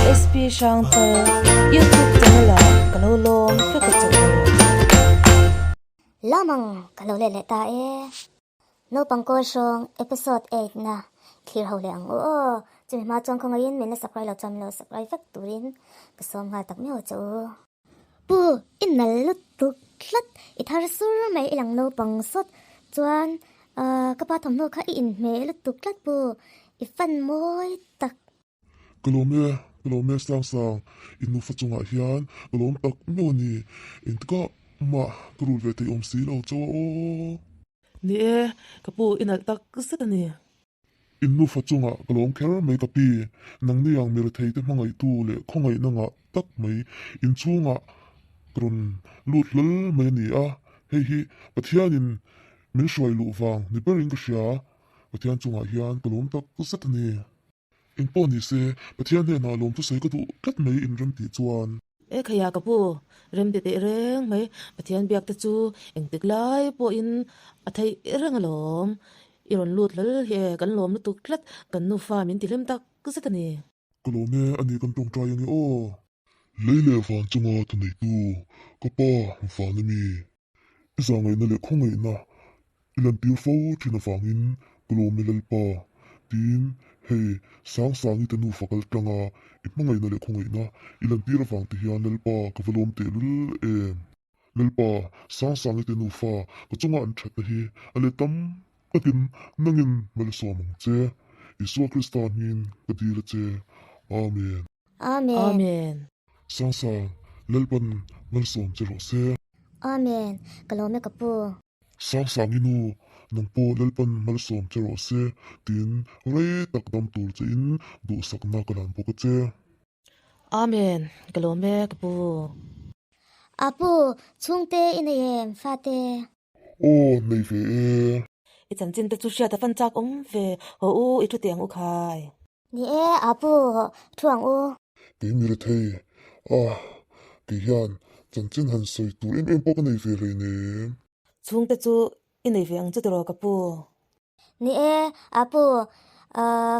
SP Hrangchal YouTube channel ah ka lo lawm vek a chauh. Lamang ka lo let leh ta e. Naupang kawl hrawng episode 8 na thlir ho leh ang u aw. Chumi hma chuan khawngaihin min la subscribe lo chuan min lo subscribe vek turin ka sawm nghal tak miau che u. Pu, i nal lutuk tlat, i thar sur mai i lang naupang sawt chuan ka pa thawmhnaw kha i inhmeh lutuk tlat pu, i fan mawi tak. Ka lawm e, ka lawm e Sang Sang, i nufa chungah hian ka lawm tak meuh a ni, engtikah mah ka rul ve thei awm si lo chauh a aw. Ni e, ka pu i nalh tak zet a ni. In nufa chungah ka lawm kher mai ka pi, nangni ang miretheite hmangaihtu leh khawngaihna ngah tak mai inchhungah ka rawn lut hlal mai a ni a, hei hi Pathianin min hruai luh vang ni berin ka hria, Pathian chungah hian ka lawm tak zet a ni. Engpawh ni se, Pathian hnenah lawm thusawi ka duh tlat mai inrem tih chuan. E khaia ka pu, rem ti teh reng mai, Pathian biak te chu engtik lai pawhin a theih reng alawm. I rawn lut hlel hi e, kan lawm lutuk tlat, kan nufa min ti hlim tak zet a ni. Ka lawm e, ani kan tawngtai ange aw. Lei leh van chunga tha neitu, ka pa van ami. I zahngaihna leh khawngaihna i lantir fo thin avangin ka lawm e Lalpa, tiin hei Sangsangi te nufa kal tlanga i hmangaihna leh khawngaihna i lantir avang te hian Lalpa ka va lawm tehlul em. Lalpa, Sangsangi te nufa ka chunga an thatna hi a let tam takin nangin malsawm ang che. Isua Krista hmingin ka dil a che. Amen. Amen. Amen. Sangsang, Lalpan malsawm che rawh se. Amen. Ka lawm e ka pu. Sangsang i nu, nang pawh Lalpan malsawm che rawh se tiin rei tak dam tur che in duhsakna ka lan bawk a che. Amen. Ka lawm e ka pu. Apu, chhungte i nei em fate? Aw, nei ve e. I chanchin te chu hriat a fan chak awm ve, haw u i thu teh ang u khai. Ni e, Apu, thu ang u. Kei mi rethei, ah, kei hian chanchin han sawi tur em em pawh ka nei ve hleinem. Chhungte chu i nei ve ang chu tiraw ka pu? Ni e, Apu,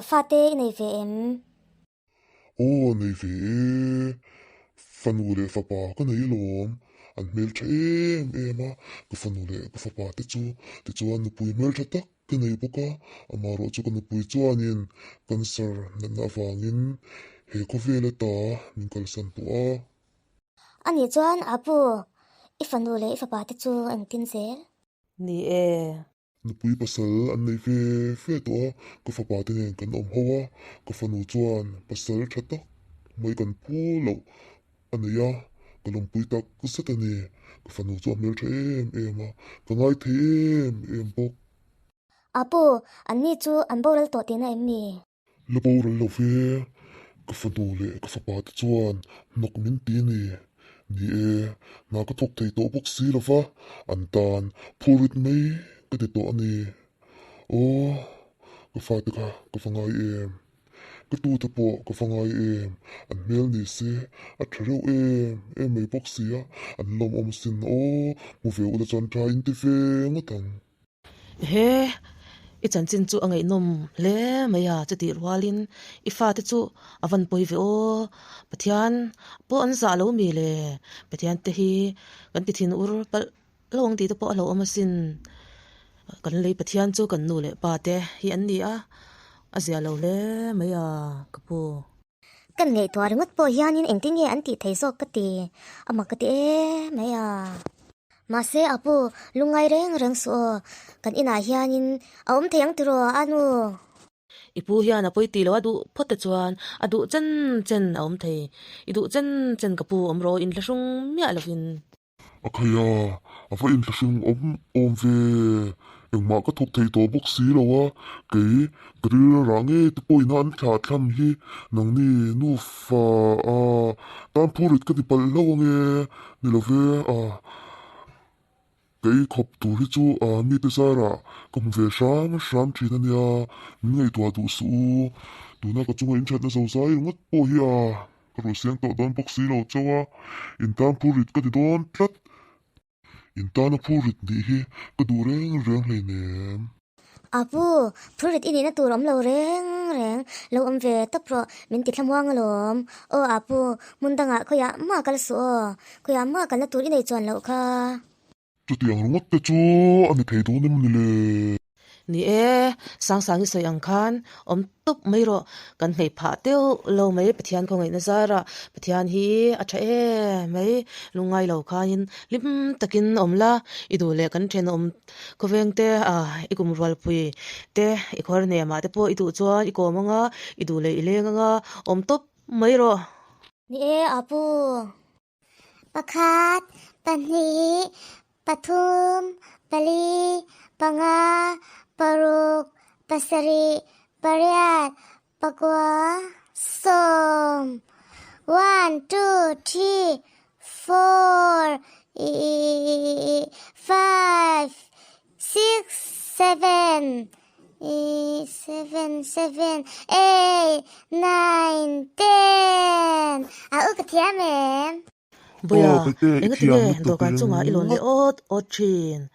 fate i nei ve em? Aw, nei ve e. Fanu leh fapa ka nei alawm. An hmeltha em em a, ka fanu leh ka fapa te chu. Tichuan nupui hmeltha tak ka nei bawk a, amaherawh chu ka nupui chuanin cancer natna avangin he khawvel ata min kalsan tawh a. Anih chuan Apu, i fanu leh i fapa te chu engtin zel? Ni e. Nupui pasal an nei ve ve tawh a, ka fapa te nen kan awm ho a, ka fanu chuan pasal tha tak mai kan pu loh a nei a, ka lawmpui tak zet a ni. Ka fanu chu a hmeltha em em a, ka ngai thei em em bawk. Apu, anni chu an boral tawh tihna em ni? La boral lo ve, ka fanu leh ka fapa te chuan hnawk min ti a ni. Ni e, hna ka thawk thei tawh bawk si lo va, an tan phurrit mai ka ti tawh a ni. Aw, ka fate kha ka va ngai em? Ka tute pawh ka va ngai em? An hmel ni se, a tha reuh em em mai bawk si a, an lawmawm sin aw, hmu ve ula chuan tha in ti ve ngawt ang. He i chanchin chu a ngaihnawm hle mai a, chutih rualin i fate chu a van pawi ve aw, Pathian pawh an zah lo mi le, Pathian te hi kan ti thin ur palh lo ang tih te pawh a lo awm asin, kan lei Pathian chu kan nu leh pa te hi an ni a, a zia lo hle mai a ka pu. Kan ngaihtuah ringawt pawh hianin engtin nge an tih thei zawk ka ti, a mak ka ti em mai a. Mahse a pu, lungngai reng reng suh aw, kan inah hianin a awm thei ang tiraw a nu? I pu hian a pawi ti lo a duh phawt te chuan a duh chen chen a awm thei, i duh chen chen ka pu awm rawh inthlahrung miah lovin. A khai a, a va inthlahrung awm awm ve. Engmah ka thawk thei tawh bawk si lo a, kei ka ril rah ngei te pawhin an thlah thlam hi nangni nufa a tan phurit ka ti palh hlauh ange ni lo ve a, kei khawp tur hi chu a mite zarah ka hmu ve hram hram thin a nia, min ngaihtuah duh suh u, tuna ka chunga inthatna zozai ringawt pawh hi a. Ka rawn siam tawh dawn bawk si lo chauh a, in tan phurit ka ti dawn tlat. In tana phurit nih hi ka duh reng reng hleinem. Apu, phurit i nihna tur awm lo reng reng. Lo awm ve tawp rawh, min ti thlamuang alawm. Aw Apu, hmun dangah khawiah mah kal suh aw, khawiah mah kalna tur i nei chuan loh kha. Chutiang ringawt te chu a ni thei dawn em ni le? Ni e, Sangsangi sawi ang khan awm tawp mai rawh, kan hmei phah deuh lo mai Pathian khawngaihna zarah Pathian hi a tha em mai, lungngai lo khanin hlim takin awm la, i duh leh kan thenawm khawveng te ah i kum rualpui te i khuar nemah te pawh i duh chuan i kawm anga i duh leh i leng anga awm tawp mai rawh. Ni e, Apu. Pakhat, pahnih, pathum, pali, panga, paruk, pasarih, pariat, pakua, sawm. One, two, three, four, five, six, seven, seven, seven, eight, nine, ten. A u ka thiam em? Buia, engatinge dawhkan chungah i lawn leh awt awt thin?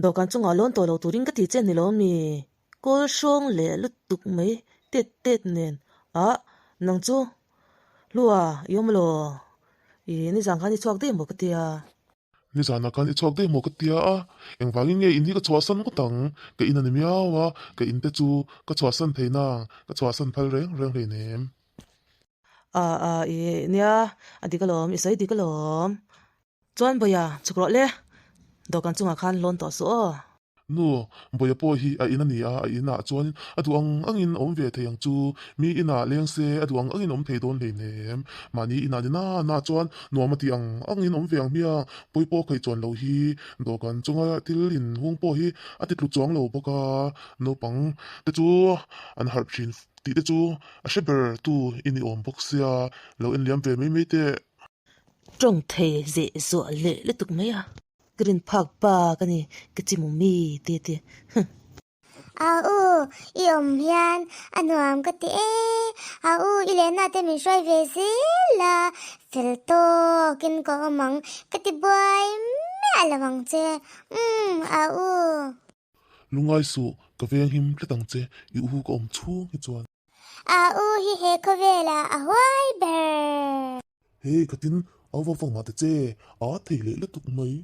Dawhkan chungah lawn tawh lo turin ka ti che ni lo mi? Kawl hrawng leh lutuk mai tet tet nen. Ah, nang chu Hlua i awm elaw? I nizan khan i chhuak daih maw ka tia. Nizanah khan i chhuak daih maw ka tia a, engvangin nge in hi ka chhuahsan ngawt ang? Ka in a ni miau a, ka in te chu ka chhuahsan thei nang, ka chhuahsan phal reng reng hleinem. Ah ah i nia, a dik alawm, i sawi dik alawm. Chuan Bawia, chhuk rawh le, dawhkan chungah khan lawn tawh suh aw. Nu, Bawia pawh hi a in a ni a, a inah chuan a duh ang angin a awm ve thei ang chu. Mi inah leng se a duh ang angin a awm thei dawn hleinem. Mahni inah ni na na chuan nuam a tih ang angin a awm ve ang hmiang. Pawi pawh khaih chuan lo hi dawhkan chunga thil inhung pawh hi a ti tlu chuang lo bawk a, naupang te chu an harh thin tih te chu a hre ber tu i ni awm bawk sia, lo en liam ve mai mai teh. Tawng thei zeh zuah leh lutuk mai a. Ka rin phak pa ka ni, ka chi mu mi ti a ti. Huh. Au u, i awm hian a nuam ka ti e. Au u, i lehna te min hruai ve zel a, fel tawkin ka awm ang, ka ti buai miah lo ang che. Umm, au u. Lungai suh, ka veng him tlat ang che, i u ka awm chhung hi chuan. A u hi he khawvelah a huai ber. Hei khatin au vang vang mah ta che, a thei leh lutuk mai.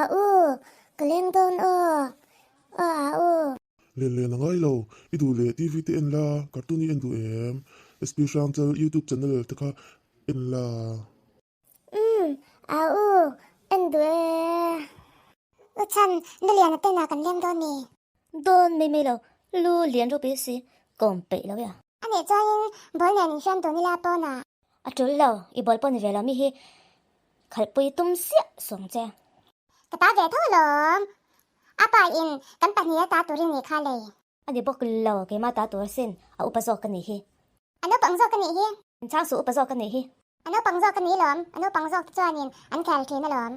A u, ka leng dawn aw, aw a u. Len len a ngai lo, i duh leh TV te en la, cartoon i en duh em? SP Hrangchal YouTube channel te kha en la. Umm, a u, en duh e. U Chan, nu lian a pen ah kan leng dawn ni. Dawn mai mai lo, lu lian ropui si, kawm peih lo e a. A nih chuanin ball nen inhriam dun ila pawnah. A tul lo, i ball pawh ni ve lo mi hi khalhpui tum siah suang che. Ka ta ve tho alawm, a pa in kan pahnih a ta turin nih kha lei. A ni bawk lo, keimah ta tur asin, a upa zawk ka nih hi. A naupang zawk ka nih hi. Inchhang suh upa zawk ka nih hi. A naupang zawk ka ni lawm, a naupang zawk te chuanin an khel thin alawm.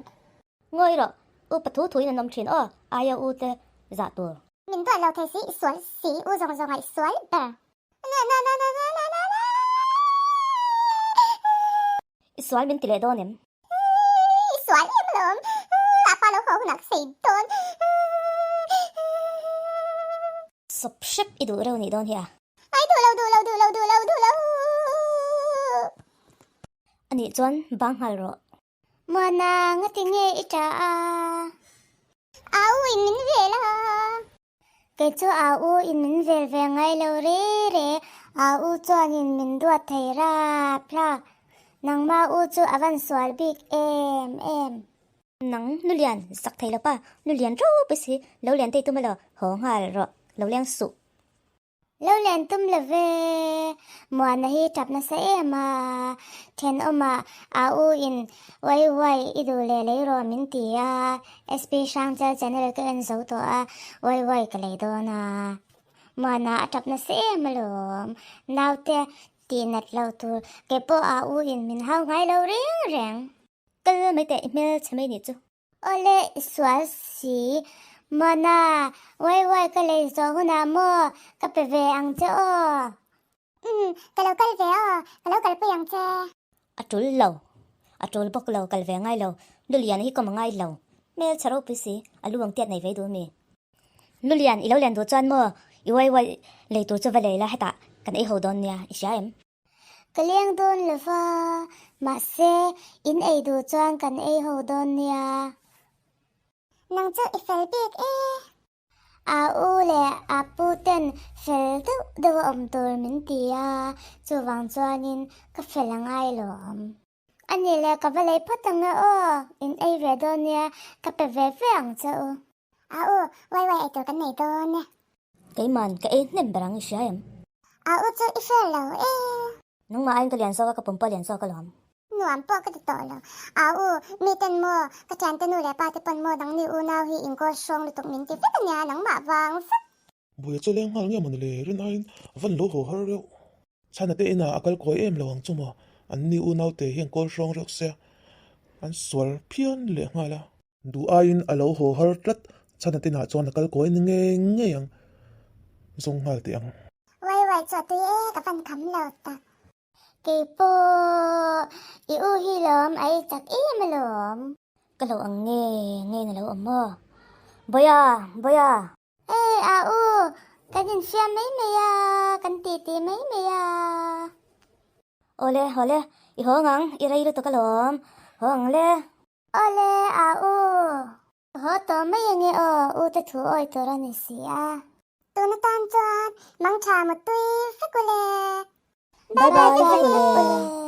Ngawi rawh, upa thu thuin an awm thin aw, aia u te zah tur. Min duat lo thei si, i sual si, u zawng zawng ah i sual ber. Na na na na na na na na. I sual min ti leh dawn em? I sual em alawm, a pa lo haw hunah ka sei dawn. Sawp hrep i duh reuh nih dawn hi a. Ai duh lo duh lo duh lo duh lo duh lo. A nih chuan bang nghal rawh. Muana ngati nge i ta a? Au in min vel a. Kei chu au in min vel ve ngai lo re re. Au chuan in min duat thei rap rap. Nangma u chu a van sual bik em em. Nang nu lian zak thei lo pa, nu lian ropui si, lo lian tei tum elaw, haw nghal rawh, lo leng suh. Lo lian tum lo ve, Muana hi tap nasa em a, thenawmah a u in uai uai i duh leh lei rawh min ti a, SP Hrangchal channel ka en zo tawh a, uai uai ka lei dawn a. Muana a tap nasa em alawm, naute tih nat loh tur kei pawh a u in min hau ngai lo reng reng. Kal mai teh i hmel chhe mai nih chu. Awle i sual si. Mana, uai uai ka lei zawh hunah maw ka pe ve ang che aw. Umm, ka lo kal ve aw, ka lo kalpui ang che. A tul lo, a tul bawk lo, kal ve ngai lo, Luliana hi kawm a ngai lo. Hmel chhe ropui si, a lu ang tiat nei ve duh mi. Lulian, i lo lian duh chuan maw? I uai uai lei tur chu va lei la hetah kan ei ho dawn nia, i hria em? Ka leng dawn lo va, mahse in ei duh chuan kan ei ho dawn nia. Nang chu i fel bik e. A u leh a pu ten fel deuh deuh a awm tur min ti a, chuvang chuanin ka fel a ngai lawm. A nih leh ka va lei phawt ang e aw, in ei ve dawn nia, ka pe ve ve ang che u. A u, uai uai ei tur kan nei dawn e. Keiman ka ei hnem ber ang i hria em? A u chu i hre lo e. Nangmah aiin ka lian zawk a, ka pumpa lian zawk alawm. Nuam pawh ka ti tawh lo. A u, miten maw, ka thiante nu leh pa te pawn maw dangni unau hi inkawl hrawng lutuk min ti vek ania, nangmah vang vek. Buia chu leng nghal nge mawni le, rin aiin van lo haw har reuh. Chhana te inah a kal kawi em lo ang chu maw, an ni unau te hian kawl hrawng reuh sia, an sual phian leh nghal a. Duh aiin a lo haw har tlat, Chhana te inah chuan a kal kawi ni ngei ngei ang, zawng nghal teh ang. Uai uai chu a tui e, ka van kham lo tak. Keipawh i u hi lawm a ei chak em alawm. Ka lo ang nge nge na lo awm maw? Bawia! Bawia! Ei a u, kan infiam mai mai a, kan titi mai mai a. Awle, awle, i haw ang, i rei lutuk alawm, haw ang le. Awle a u, haw tawh mai ange aw, u te thu awi tur a ni si a. Tun atan chuan mangtha mutui vek ule. Bye bye vek ule.